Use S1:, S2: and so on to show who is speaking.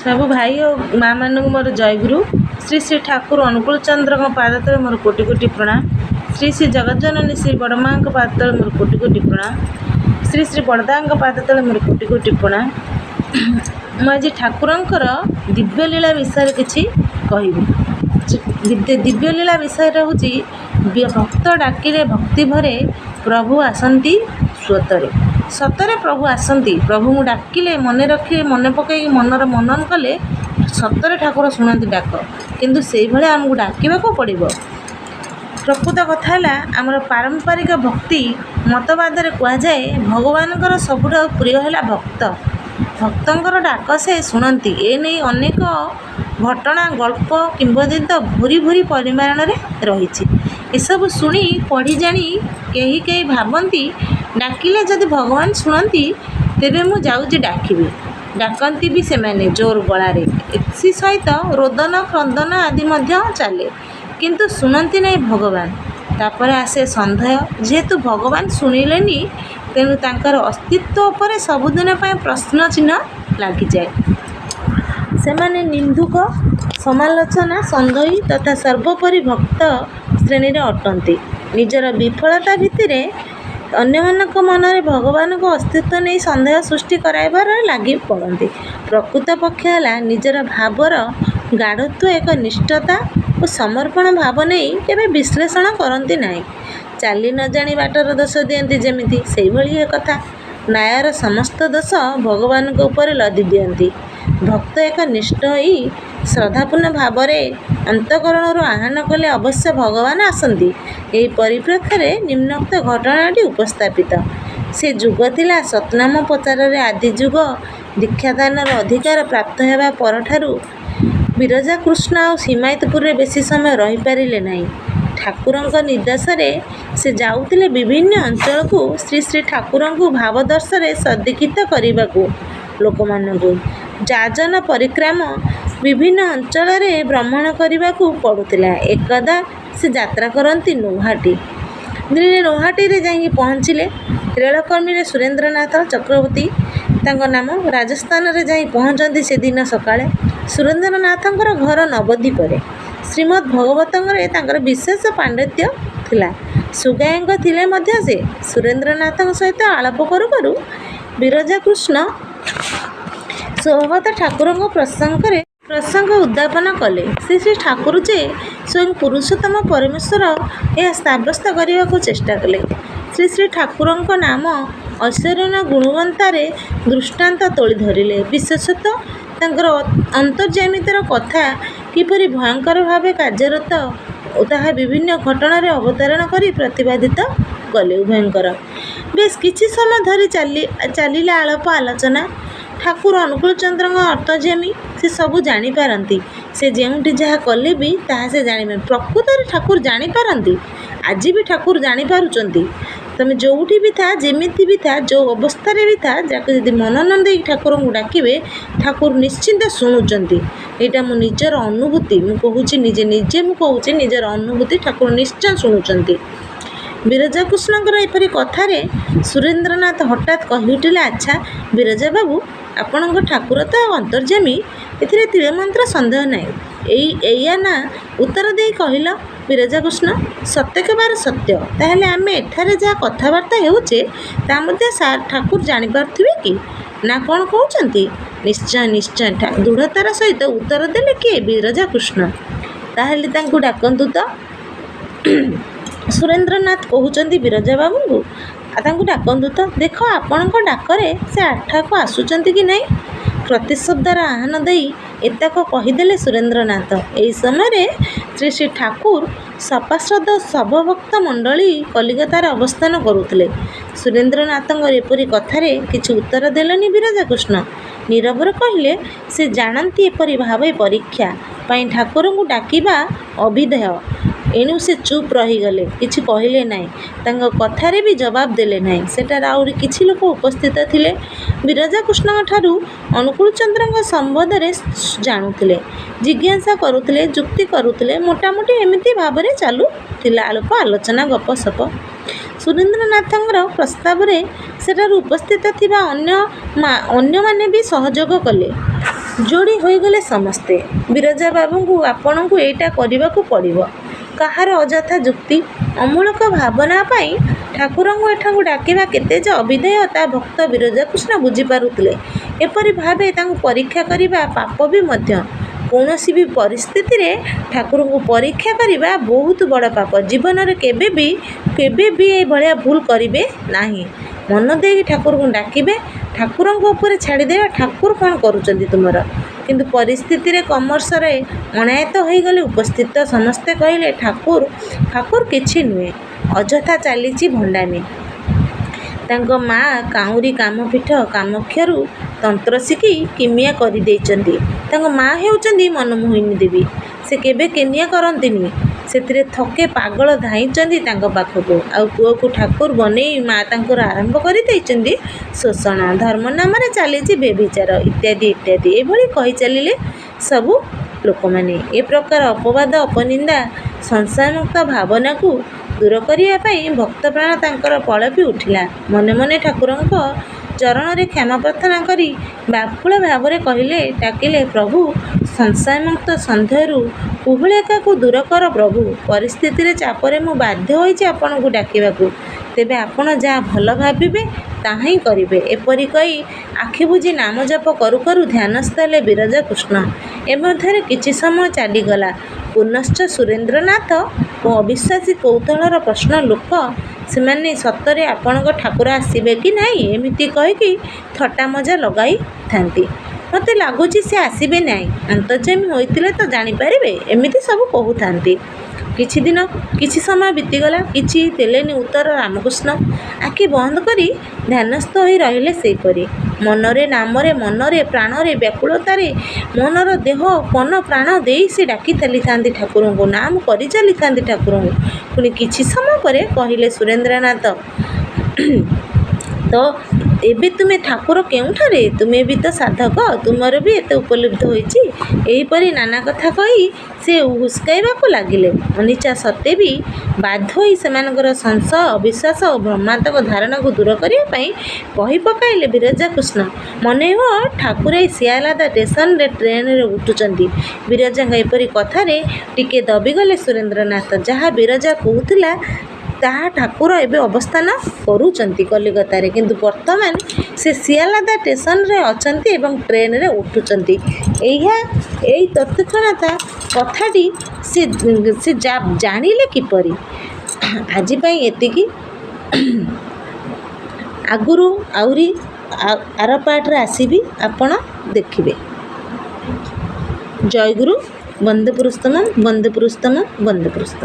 S1: ସବୁ ଭାଇ ଓ ମା ମାନଙ୍କୁ ମୋର ଜୟଗୁରୁ। ଶ୍ରୀ ଶ୍ରୀ ଠାକୁର ଅନୁକୂଳ ଚନ୍ଦ୍ରଙ୍କ ପାଦ ତଳେ ମୋର କୋଟି କୋଟି ପ୍ରଣାମ। ଶ୍ରୀ ଶ୍ରୀ ଜଗତଜନନୀ ଶ୍ରୀ ବଡ଼ ମାଙ୍କ ପାଦ ତଳେ ମୋର କୋଟି କୋଟି ପ୍ରଣାମ। ଶ୍ରୀ ଶ୍ରୀ ବଡ଼ଦାଙ୍କ ପାଦ ତଳେ ମୋର କୋଟି କୋଟି ପ୍ରଣାମ। ମୁଁ ଆଜି ଠାକୁରଙ୍କର ଦିବ୍ୟଲୀଳା ବିଷୟରେ କିଛି କହିବି। ଦିବ୍ୟଲୀଳା ବିଷୟରେ ହେଉଛି, ଭକ୍ତ ଡାକିଲେ ଭକ୍ତି ଭରେ ପ୍ରଭୁ ଆସନ୍ତି ସ୍ୱତରେ। ସତରେ ପ୍ରଭୁ ଆସନ୍ତି। ପ୍ରଭୁଙ୍କୁ ଡାକିଲେ, ମନେ ରଖିଲେ, ମନେ ପକାଇକି ମନର ମନନ କଲେ ସତରେ ଠାକୁର ଶୁଣନ୍ତି ଡାକ। କିନ୍ତୁ ସେଇଭଳିଆ ଆମକୁ ଡାକିବାକୁ ପଡ଼ିବ। ପ୍ରକୃତ କଥା ହେଲା, ଆମର ପାରମ୍ପରିକ ଭକ୍ତି ମତବାଦରେ କୁହାଯାଏ, ଭଗବାନଙ୍କର ସବୁଠାରୁ ପ୍ରିୟ ହେଲା ଭକ୍ତ। ଭକ୍ତଙ୍କର ଡାକ ସେ ଶୁଣନ୍ତି। ଏ ନେଇ ଅନେକ ଘଟଣା, ଗଳ୍ପ, କିମ୍ବଦନ୍ତୀ ଭୁରି ଭୁରି ପରିମାଣରେ ରହିଛି। ଏସବୁ ଶୁଣି, ପଢ଼ି, ଜାଣି କେହି କେହି ଭାବନ୍ତି, ଡାକିଲେ ଯଦି ଭଗବାନ ଶୁଣନ୍ତି, ତେବେ ମୁଁ ଯାଉଛି ଡାକିବି। ଡାକନ୍ତି ବି ସେମାନେ ଜୋର ଗଳାରେ। ଏଥି ସହିତ ରୋଦନ, କ୍ରନ୍ଦନ ଆଦି ମଧ୍ୟ ଚାଲେ। କିନ୍ତୁ ଶୁଣନ୍ତି ନାହିଁ ଭଗବାନ। ତାପରେ ଆସେ ସନ୍ଦେହ। ଯେହେତୁ ଭଗବାନ ଶୁଣିଲେନି, ତେଣୁ ତାଙ୍କର ଅସ୍ତିତ୍ୱ ଉପରେ ସବୁଦିନ ପାଇଁ ପ୍ରଶ୍ନ ଚିହ୍ନ ଲାଗିଯାଏ। ସେମାନେ ନିନ୍ଦୁକ, ସମାଲୋଚନା, ସନ୍ଦେହୀ ତଥା ସର୍ବୋପରି ଭକ୍ତ ଶ୍ରେଣୀର ଅଟନ୍ତି। ନିଜର ବିଫଳତା ଭିତ୍ତିରେ ଅନ୍ୟମାନଙ୍କ ମନରେ ଭଗବାନଙ୍କ ଅସ୍ତିତ୍ୱ ନେଇ ସନ୍ଦେହ ସୃଷ୍ଟି କରାଇବାରେ ଲାଗି ପଡ଼ନ୍ତି। ପ୍ରକୃତ ପକ୍ଷ ହେଲା, ନିଜର ଭାବର ଗାଢ଼ତ୍ୱ, ଏକ ନିଷ୍ଠତା ଓ ସମର୍ପଣ ଭାବ ନେଇ କେବେ ବିଶ୍ଳେଷଣ କରନ୍ତି ନାହିଁ। ଚାଲି ନ ଜାଣି ବାଟର ଦୋଷ ଦିଅନ୍ତି ଯେମିତି, ସେଇଭଳି ଏ କଥା। ନ୍ୟାୟର ସମସ୍ତ ଦୋଷ ଭଗବାନଙ୍କ ଉପରେ ଲଦି ଦିଅନ୍ତି। ଭକ୍ତ ଏକ ନିଷ୍ଠ ହୋଇ ଶ୍ରଦ୍ଧାପୂର୍ଣ୍ଣ ଭାବରେ ଅନ୍ତଃକରଣରୁ ଆହ୍ୱାନ କଲେ ଅବଶ୍ୟ ଭଗବାନ ଆସନ୍ତି। ଏହି ପରିପ୍ରେକ୍ଷୀରେ ନିମ୍ନୋକ୍ତ ଘଟଣାଟି ଉପସ୍ଥାପିତ। ସେ ଯୁଗ ଥିଲା ସତନାମ ପ୍ରଚାରରେ ଆଦିଯୁଗ। ଦୀକ୍ଷାଦାନର ଅଧିକାର ପ୍ରାପ୍ତ ହେବା ପରଠାରୁ ବିରଜାକୃଷ୍ଣ ଆଉ ହିମାୟତପୁରରେ ବେଶୀ ସମୟ ରହିପାରିଲେ ନାହିଁ। ଠାକୁରଙ୍କ ନିର୍ଦ୍ଦେଶରେ ସେ ଯାଉଥିଲେ ବିଭିନ୍ନ ଅଞ୍ଚଳକୁ ଶ୍ରୀ ଶ୍ରୀ ଠାକୁରଙ୍କ ଭାବାଦର୍ଶରେ ସଦୀକ୍ଷିତ କରିବାକୁ ଲୋକମାନଙ୍କୁ। ଯାଜନ ପରିକ୍ରମା ବିଭିନ୍ନ ଅଞ୍ଚଳରେ ଭ୍ରମଣ କରିବାକୁ ପଡ଼ୁଥିଲା। ଏକଦା ସେ ଯାତ୍ରା କରନ୍ତି ନୌହାଟୀ। ଦିନେ ନୌହାଟୀରେ ଯାଇକି ପହଞ୍ଚିଲେ। ରେଳକର୍ମୀ ସୁରେନ୍ଦ୍ରନାଥ ଚକ୍ରବର୍ତ୍ତୀ ତାଙ୍କ ନାମ। ରାଜସ୍ଥାନରେ ଯାଇ ପହଞ୍ଚନ୍ତି ସେଦିନ ସକାଳେ। ସୁରେନ୍ଦ୍ରନାଥଙ୍କର ଘର ନବଦ୍ୱୀପରେ। ଶ୍ରୀମଦ୍ ଭାଗବତରେ ତାଙ୍କର ବିଶେଷ ପାଣ୍ଡିତ୍ୟ ଥିଲା। ସୁଗାୟକ ଥିଲେ ମଧ୍ୟ ସେ। ସୁରେନ୍ଦ୍ରନାଥଙ୍କ ସହିତ ଆଳାପ କରୁ କରୁ ବିରଜାକୃଷ୍ଣ ସ୍ୱଭାବତଃ ଠାକୁରଙ୍କ ପ୍ରସଙ୍ଗ ଉତ୍ଥାପନ କଲେ। ଶ୍ରୀ ଶ୍ରୀ ଠାକୁର ଯେ ସ୍ୱୟଂ ପୁରୁଷୋତ୍ତମ ପରମେଶ୍ୱର, ଏହା ସାବ୍ୟସ୍ତ କରିବାକୁ ଚେଷ୍ଟା କଲେ। ଶ୍ରୀ ଶ୍ରୀ ଠାକୁରଙ୍କ ନାମ, ଐଶ୍ୱର୍ଯ୍ୟ, ଗୁଣବତ୍ତାର ଦୃଷ୍ଟାନ୍ତ ତୋଳି ଧରିଲେ। ବିଶେଷତଃ ତାଙ୍କର ଅନ୍ତର୍ଯ୍ୟାମିତାର କଥା କିପରି ଭୟଙ୍କର ଭାବେ କାର୍ଯ୍ୟରତ, ତାହା ବିଭିନ୍ନ ଘଟଣାର ଅବତାରଣା କରି ପ୍ରତିପାଦିତ କଲେ ଉଭୟଙ୍କର। ବେଶ୍ କିଛି ସମୟ ଧରି ଚାଲିଲା ଆଳାପ ଆଲୋଚନା। ଠାକୁର ଅନୁକୂଳଚନ୍ଦ୍ର ଅନ୍ତର୍ଯ୍ୟାମୀ। ସେ ସବୁ ଜାଣିପାରନ୍ତି। ସେ ଯେଉଁଠି ଯାହା କଲେ ବି ତାହା ସେ ଜାଣିପାରନ୍ତି। ପ୍ରକୃତରେ ଠାକୁର ଜାଣିପାରନ୍ତି। ଆଜି ବି ଠାକୁର ଜାଣିପାରୁଛନ୍ତି। ତମେ ଯେଉଁଠି ବି ଥା, ଯେମିତି ବି ଥା, ଯେଉଁ ଅବସ୍ଥାରେ ବି ଥା, ଯାକୁ ଯଦି ମନ ନ ଦେଇକି ଠାକୁରଙ୍କୁ ଡାକିବେ, ଠାକୁର ନିଶ୍ଚିନ୍ତ ଶୁଣୁଛନ୍ତି। ଏଇଟା ମୁଁ ନିଜର ଅନୁଭୂତି ମୁଁ କହୁଛି, ନିଜେ ନିଜେ ମୁଁ କହୁଛି ନିଜର ଅନୁଭୂତି, ଠାକୁର ନିଶ୍ଚୟ ଶୁଣୁଛନ୍ତି। ବିରଜାକୃଷ୍ଣଙ୍କର ଏପରି କଥାରେ ସୁରେନ୍ଦ୍ରନାଥ ହଠାତ୍ କହିଉଠିଲେ, ଆଚ୍ଛା ବିରଜାବାବୁ, ଆପଣଙ୍କ ଠାକୁର ତ ଅନ୍ତର୍ଯ୍ୟାମୀ, ଏଥିରେ ତିଳେମାତ୍ର ସନ୍ଦେହ ନାହିଁ। ଏଇଆ ନା? ଉତ୍ତର ଦେଇ କହିଲେ ବିରଜାକୃଷ୍ଣ, ସତ୍ୟେକବାର ସତ୍ୟ। ତାହେଲେ ଆମେ ଏଠାରେ ଯାହା କଥାବାର୍ତ୍ତା ହେଉଛେ, ତା ମଧ୍ୟ ଠାକୁର ଜାଣିପାରୁଥିବେ କି? ନା କ'ଣ କହୁଛନ୍ତି? ନିଶ୍ଚୟ, ନିଶ୍ଚୟ, ଦୃଢ଼ତାର ସହିତ ଉତ୍ତର ଦେଲେ କିଏ? ବିରଜାକୃଷ୍ଣ। ତାହେଲେ ତାଙ୍କୁ ଡାକନ୍ତୁ ତ। ସୁରେନ୍ଦ୍ରନାଥ କହୁଛନ୍ତି ବିରଜାବାବୁଙ୍କୁ, ତାଙ୍କୁ ଡାକନ୍ତୁ ତ। ଦେଖ, ଆପଣଙ୍କ ଡାକରେ ସେ ଏଠାକୁ ଆସୁଛନ୍ତି କି ନାହିଁ। ପ୍ରତିଶବ୍ଦର ଆହ୍ୱାନ ଦେଇ ଏତକ କହିଦେଲେ ସୁରେନ୍ଦ୍ରନାଥ। ଏହି ସମୟରେ ଶ୍ରୀ ଶ୍ରୀ ଠାକୁର ସପାର୍ଷଦ ସଭକ୍ତ ମଣ୍ଡଳୀ କଲିକତାରେ ଅବସ୍ଥାନ କରୁଥିଲେ। ସୁରେନ୍ଦ୍ରନାଥଙ୍କର ଏପରି କଥାରେ କିଛି ଉତ୍ତର ଦେଲେନି ବିରଜାକୃଷ୍ଣ। ନୀରବରେ କହିଲେ, ସେ ଜାଣନ୍ତି ଏପରି ଭାବେ ପରୀକ୍ଷା ପାଇଁ ଠାକୁରଙ୍କୁ ଡାକିବା ଅବିଧେୟ। ଏଣୁ ସେ ଚୁପ୍ ରହିଗଲେ। କିଛି କହିଲେ ନାହିଁ। ତାଙ୍କ କଥାରେ ବି ଜବାବ ଦେଲେ ନାହିଁ। ସେଠାରେ ଆହୁରି କିଛି ଲୋକ ଉପସ୍ଥିତ ଥିଲେ। ବିରଜାକୃଷ୍ଣଙ୍କଠାରୁ ଅନୁକୂଳଚନ୍ଦ୍ରଙ୍କ ସମ୍ବନ୍ଧରେ ଜାଣୁଥିଲେ, ଜିଜ୍ଞାସା କରୁଥିଲେ, ଯୁକ୍ତି କରୁଥିଲେ। ମୋଟାମୋଟି ଏମିତି ଭାବରେ ଚାଲୁଥିଲା ଆଳାପ ଆଲୋଚନା, ଗପସପ। ସୁରେନ୍ଦ୍ରନାଥଙ୍କର ପ୍ରସ୍ତାବରେ ସେଠାରେ ଉପସ୍ଥିତ ଥିବା ଅନ୍ୟମାନେ ବି ସହଯୋଗ କଲେ। ଯୋଡ଼ି ହୋଇଗଲେ ସମସ୍ତେ। ବିରଜାବାବୁଙ୍କୁ ଆପଣଙ୍କୁ ଏଇଟା କରିବାକୁ ପଡ଼ିବ। କାହାର ଅଯଥା ଯୁକ୍ତି, ଅମୂଳକ ଭାବନା ପାଇଁ ଠାକୁରଙ୍କୁ ଏଠାକୁ ଡାକିବା କେତେ ଯେ ଅବିଧେୟ ତାହା ଭକ୍ତ ବିରଜାକୃଷ୍ଣ ବୁଝିପାରୁଥିଲେ। ଏପରି ଭାବେ ତାଙ୍କୁ ପରୀକ୍ଷା କରିବା ପାପ ବି ମଧ୍ୟ। କୌଣସି ବି ପରିସ୍ଥିତିରେ ଠାକୁରଙ୍କୁ ପରୀକ୍ଷା କରିବା ବହୁତ ବଡ଼ ପାପ। ଜୀବନରେ କେବେ ବି, କେବେ ବି ଏ ଭଳିଆ ଭୁଲ କରିବେ ନାହିଁ। ମନ ଦେଇକି ଠାକୁରଙ୍କୁ ଡାକିବେ, ଠାକୁରଙ୍କ ଉପରେ ଛାଡ଼ିଦେବେ, ଠାକୁର କ'ଣ କରୁଛନ୍ତି ତୁମର। କିନ୍ତୁ ପରିସ୍ଥିତିରେ କମର୍ସରେ ଅଣାୟତ୍ତ ହୋଇଗଲେ ଉପସ୍ଥିତ ସମସ୍ତେ। କହିଲେ, ଠାକୁର ଫାକୁର କିଛି ନୁହେଁ, ଅଯଥା ଚାଲିଛି ଭଣ୍ଡାମି। ତାଙ୍କ ମା କାଉଁରୀ କାମପୀଠ କାମାକ୍ଷାରୁ ତନ୍ତ୍ର ଶିଖି କିମିଆ କରିଦେଇଛନ୍ତି। ତାଙ୍କ ମା ହେଉଛନ୍ତି ମନମୋହିନୀ ଦେବୀ। ସେ କେବେ କେନିଆ କରନ୍ତିନି। ସେଥିରେ ଥୋକେ ପାଗଳ ଧାଇଁଛନ୍ତି ତାଙ୍କ ପାଖକୁ। ଆଉ ପୁଅକୁ ଠାକୁର ବନେଇ ମା ତାଙ୍କର ଆରମ୍ଭ କରିଦେଇଛନ୍ତି ଶୋଷଣ। ଧର୍ମ ନାମରେ ଚାଲିଛି ବ୍ୟଭିଚାର ଇତ୍ୟାଦି ଇତ୍ୟାଦି ଏଭଳି କହି ଚାଲିଲେ ସବୁ ଲୋକମାନେ। ଏ ପ୍ରକାର ଅପବାଦ, ଅପନିନ୍ଦା, ସଂଶୟମୁକ୍ତ ଭାବନାକୁ ଦୂର କରିବା ପାଇଁ ଭକ୍ତପ୍ରାଣ ତାଙ୍କର ପଳପି ଉଠିଲା। ମନେ ମନେ ଠାକୁରଙ୍କ ଚରଣରେ କ୍ଷମା ପ୍ରାର୍ଥନା କରି ବ୍ୟାକୁଳ ଭାବରେ କହିଲେ, ଡାକିଲେ, ପ୍ରଭୁ, ସଂଶୟମୁକ୍ତ ସନ୍ଦେହରୁ କୁହେଳିକାକୁ ଦୂର କର ପ୍ରଭୁ। ପରିସ୍ଥିତିର ଚାପରେ ମୁଁ ବାଧ୍ୟ ହୋଇଛି ଆପଣଙ୍କୁ ଡାକିବାକୁ। ତେବେ ଆପଣ ଯାହା ଭଲ ଭାବିବେ ତାହାହିଁ କରିବେ। ଏପରି କହି ଆଖିବୁଜି ନାମ ଜପ କରୁ କରୁ ଧ୍ୟାନସ୍ଥ ହେଲେ ବିରଜାକୃଷ୍ଣ। ଏ ମଧ୍ୟରେ କିଛି ସମୟ ଚାଲିଗଲା। ପୁନଶ୍ଚ ସୁରେନ୍ଦ୍ରନାଥ ଓ ଅବିଶ୍ୱାସୀ କୌତୂହଳର ପ୍ରଶ୍ନ ଲୋକ ସେମାନେ ସତରେ ଆପଣଙ୍କ ଠାକୁର ଆସିବେ କି ନାହିଁ ଏମିତି କହିକି ଥଟ୍ଟା ମଜା ଲଗାଇଥାନ୍ତି। ମୋତେ ଲାଗୁଛି ସେ ଆସିବେ ନାହିଁ। ଅନ୍ତର୍ଯ୍ୟାମୀ ହୋଇଥିଲେ ତ ଜାଣିପାରିବେ। ଏମିତି ସବୁ କହୁଥାନ୍ତି। କିଛିଦିନ କିଛି ସମୟ ବିତିଗଲା। କିଛି ଦେଲେନି ଉତ୍ତର ରାମକୃଷ୍ଣ। ଆଖି ବନ୍ଦ କରି ଧ୍ୟାନସ୍ଥ ହୋଇ ରହିଲେ ସେହିପରି। ମନରେ, ନାମରେ, ମନରେ, ପ୍ରାଣରେ, ବ୍ୟାକୁଳତାରେ ମନର ଦେହ ମନ ପ୍ରାଣ ଦେଇ ସେ ଡାକି ଚାଲିଥାନ୍ତି ଠାକୁରଙ୍କୁ, ନାମ କରି ଚାଲିଥାନ୍ତି ଠାକୁରଙ୍କୁ। ପୁଣି କିଛି ସମୟ ପରେ କହିଲେ ସୁରେନ୍ଦ୍ରନାଥ, ତ ଏବେ ତୁମେ ଠାକୁର କେଉଁଠାରେ? ତୁମେ ବି ତ ସାଧକ, ତୁମର ବି ଏତେ ଉପଲବ୍ଧି ହୋଇଛି। ଏହିପରି ନାନା କଥା କହି ସେ ଉସ୍କାଇବାକୁ ଲାଗିଲେ। ଅନିଚ୍ଛା ସତ୍ତ୍ୱେ ବି ବାଧ୍ୟ ହୋଇ ସେମାନଙ୍କର ସଂଶୟ, ଅବିଶ୍ୱାସ ଓ ଭ୍ରମାତ୍ମକ ଧାରଣାକୁ ଦୂର କରିବା ପାଇଁ କହି ପକାଇଲେ ବିରଜାକୃଷ୍ଣ, ମନେହୁଏ ଠାକୁର ଏଇ ଶିଆଲଦା ଷ୍ଟେସନରେ ଟ୍ରେନରେ ଉଠୁଛନ୍ତି। ବିରଜାଙ୍କ ଏପରି କଥାରେ ଟିକେ ଦବିଗଲେ ସୁରେନ୍ଦ୍ରନାଥ। ଯାହା ବିରଜା କହୁଥିଲା ତାହା ଠାକୁର ଏବେ ଅବସ୍ଥାନ କରୁଛନ୍ତି କଲିକତାରେ, କିନ୍ତୁ ବର୍ତ୍ତମାନ ସେ ଶିଆଲଦା ଷ୍ଟେସନରେ ଅଛନ୍ତି ଏବଂ ଟ୍ରେନରେ ଉଠୁଛନ୍ତି। ଏହା ଏଇ ତତ୍କ୍ଷଣାତ କଥାଟି ସେ ସେ ଜାଣିଲେ କିପରି? ଆଜି ପାଇଁ ଏତିକି। ଆଗରୁ ଆହୁରି ଆର ପାର୍ଟରେ ଆସିବି, ଆପଣ ଦେଖିବେ। ଜୟଗୁରୁ, ବନ୍ଦେ ପୁରୁଷୋତ୍ତମ, ବନ୍ଦେ ପୁରୁଷୋତ୍ତମ, ବନ୍ଦେ ପୁରୁଷୋତ୍ତମ।